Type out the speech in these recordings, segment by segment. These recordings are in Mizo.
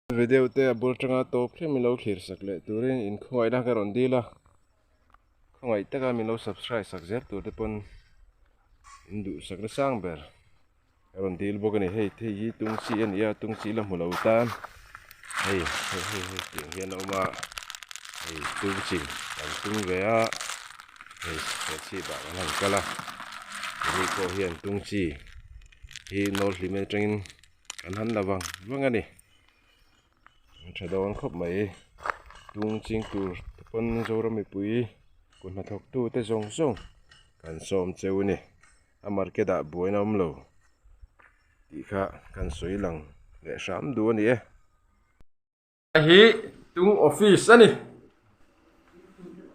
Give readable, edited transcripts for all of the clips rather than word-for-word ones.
Video te a bul atanga tawp thleng min lo thlir sak leh turin in khawngaihna ka rawn dil a, khawngaih taka min lo subscribe sak zel tur te pawn in duhsak na sang ber ka rawn dil bawk a ni. Hei thei hi tung chi a ni a, tung chi la hmu lo tan hei hei hei hei tiang hian a awm a, hei tung chi kan tung ve a, hei he chhip ah kan han kal a, keini pawh hian tung chi hi nawl hlim atangin. Kan han la vang vang a ni. A tha dawn khawp mai. Tung ching tur te pawn Zoram mipui kut hnathawk tu te zawng zawng kan sawm cheu a ni. A market ah buaina awm lo tih kha kan sawi lang leh hram duh a ni e. Hi tung office a ni.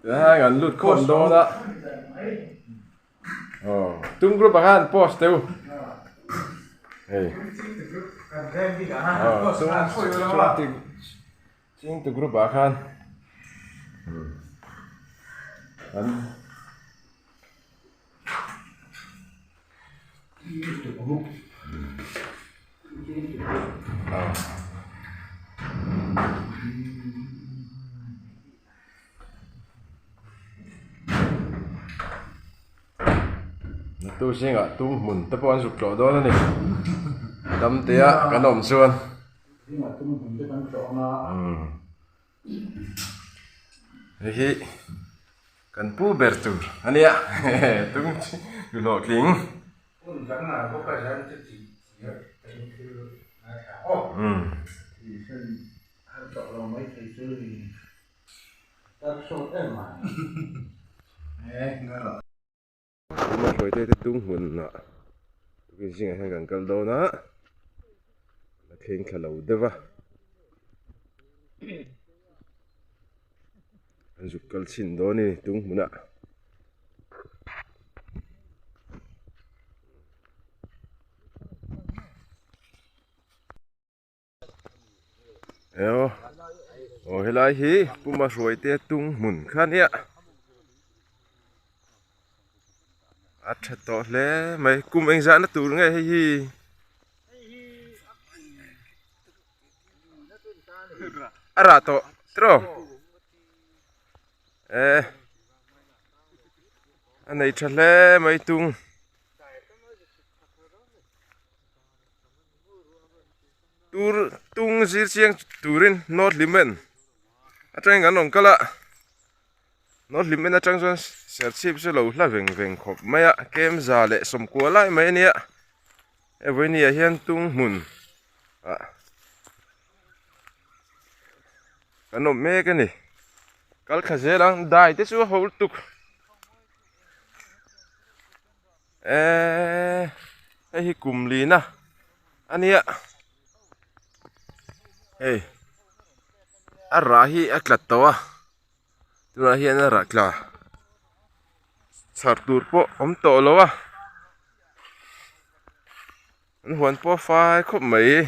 Tihian kan lut khawm dawn a. Aw tung group ah khan post teh u. Hei. Aw tung chingtu group ah khan. An. Tu zingah tum hmun te pawh an zuk tlawh dawn a ni dam te a kan awm chuan hei hi kan pu ber tur a nia tung hlawhtling. Tuna hruaite te tung hmunah tukin zingah hian kan kal dawn a a thleng thla lo deuh a an zuk kal chhin dawn a ni tung hmunah. Eo aw helai hi puma hruai te tung hmun kha nia a tha tawh hle mai kum engzah na tur nge hei hi a rah tawh tiraw e a nei tha hle mai tung. Tur tung zir chiang turin North Hlimen atangin kan rawn kal a, North Hlimen atang chuan Serchhip chu lo hla veng veng khawp mai a, Kemza leh Sawmkua lai mai a nia, hei vawinia hian tung hmun ah kan awm mek a ni, kal thla zel ang dai te chu a ho lutuk. Eee hei hi kum lina a nia hei a rah hi a tla tawh a tunah hian a rah tla chhar tur pawh a awm tawh lo a an huan pawh a fai khawp mai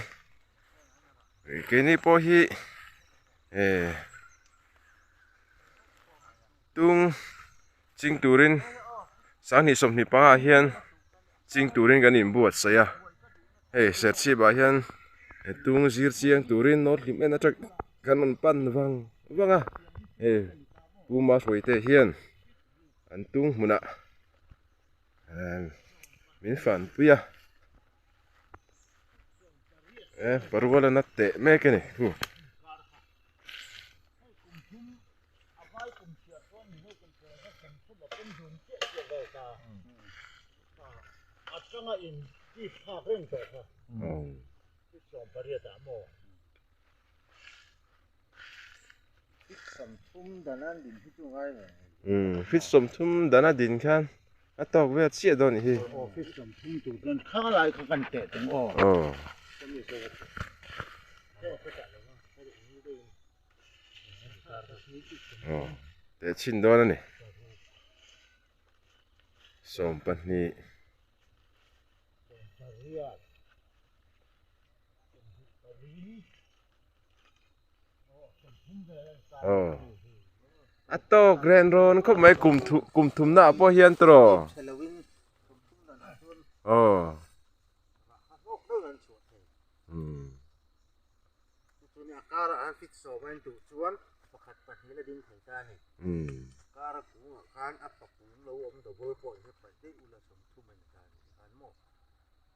keini pawh hi ehh tung. Ching turin sanghnih sawmhnih pangah hian ching turin kan inbuatsaih a hei serchhip ah hian tung zir chiang turin nawr hlim en atang kan rawn pan vang vang a hei pu mahruaite hian an tung hmunah min fanpui a e parual a na teh mek a ni. Feet 30 dana din khan a tawk vel chiah dawn anih hi. Aw teh chhin dawn a ni 12 aw a tawk ren rawn khawp mai kum thu kum thumna ah pawh hian tawh aw. Chuan a karah khan fit sawm a intuh chuan pakhat pahnih la ding thei ta a ni. A kara kungah khan a pakung lo awm double pawh in paih daih ula 30 a ni ta a ni khan maw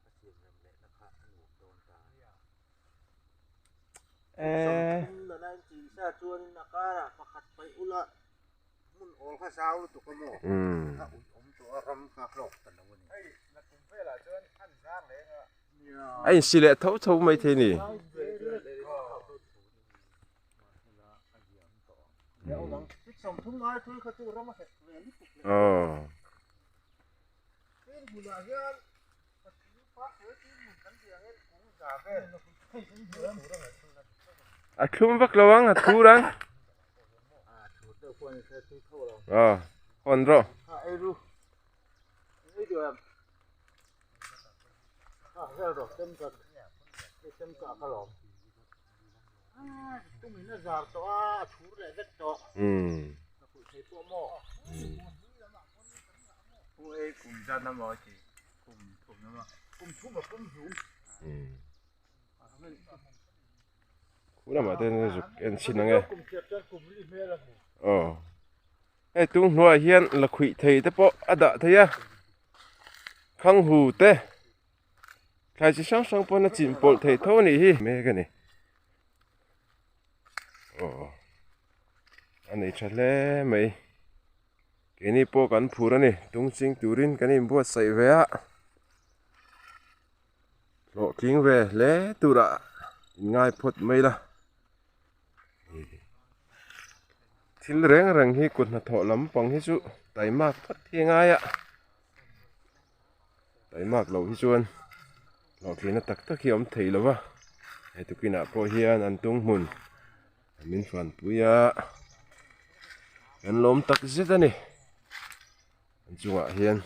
a siam rem lehna kha a nuam dawn ta a ni. 30 lana in chin sa chuanin a karah pakhat paih ula hmun awl kha zau lutuk a maw a uih awm tawh a ram kha hlawk ta lo a ni. A insi leh tho tho mai thei ni. A thlum vak lo ang a thur ang. Aw hawn rawh. Khu lamah te hian zuk en chhin ang e. Aw hei tung hnuaiah hian lakhuih thei te pawh a dah thei a khanghu te thlai chi hrang hrang pawn a chin pawlh theih tho a nih hi mek a ni aw a nei tha hle mai keini pawh kan phur a ni tung ching turin kan inbuatsaih ve a. Hlawhtling ve hle turah inngai phawt mai la. Thil reng reng hi kut hnathawh lampang hi chu taimak phawt hi a ngai a. Taimak loh hi chuan hlawhtlina tak tak hi a awm thei lo va. He tukinah pawh hian an tung hmun min fanpui a, kan lawm tak zet a ni. An chungah hian.